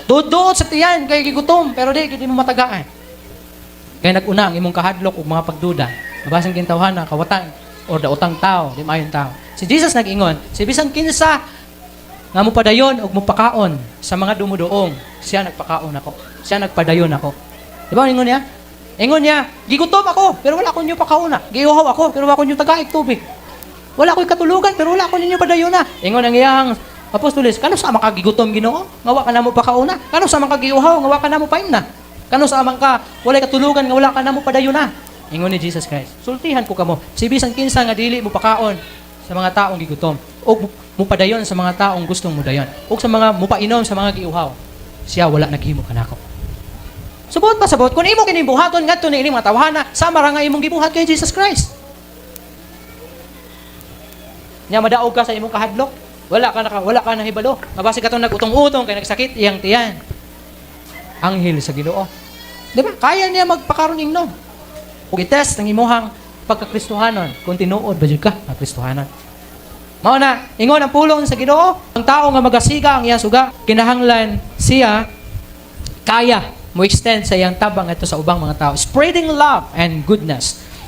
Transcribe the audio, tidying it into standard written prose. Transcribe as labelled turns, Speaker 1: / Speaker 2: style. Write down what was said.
Speaker 1: Duot sa tiyan kay gigutom, pero di gid mo matagaan. Kay nag-una ang imong kahadlok ug mga pagduda. Mabasin gintawhana, kawatan or daotang tao, di maayong tao. Si Jesus nag-ingon, si bisan kinsa nga mopadayon og mopakaon sa mga dumuduong, siya nagpakaon ako. Siya nagpadayon ako. Di ba ingon niya? Ingon niya, "Gigutom ako, pero wala ko ninyo pakauna. Giuhaw ako, pero wala ko ninyo tagaig tubig. Wala ko'y katulugan, pero wala ko ninyo padayon na." Ingon ang iyang apostoles, "Kanus-a man ka gigutom, Ginoo, nga wa ka namo pakauna? Kanus-a man ka giuhaw, nga wa ka namo paimna? Kanus-a man ka walay katulugan, nga wala ka namo padayon na?" Ingon ni Jesus Christ, "Sultihan ko kamo, si bisan kinsa nga dili mo pakaon sa mga taong gigutom, o mupadayon sa mga taong gustong mudayon, o sa mga mupainom sa mga giuhaw, siya wala naghimo kanako." Subot pa sabot, kung imo kini buhaton ngadto ni ining mga tawhana, sama ra nga imong gibuhat kay Jesus Christ. Nya madaog ka sa imong kahadlok. Wala ka nahibalo. Mabasi ka tong nag-utong-utong kay nagsakit iyang tiyan. Anghel sa Ginoo. Di ba? Kaya niya magpakaron ingnon. Ug i-test ang imuhang pagkakristohanon kung tinuod ba jud ka nga Kristohanon. Mao na, ingon ang pulong sa Ginoo, ang tao nga magasiga ang iyang suga, kinahanglan siya kaya mo extend sa iyang tabang ito sa ubang mga tao. Spreading love and goodness.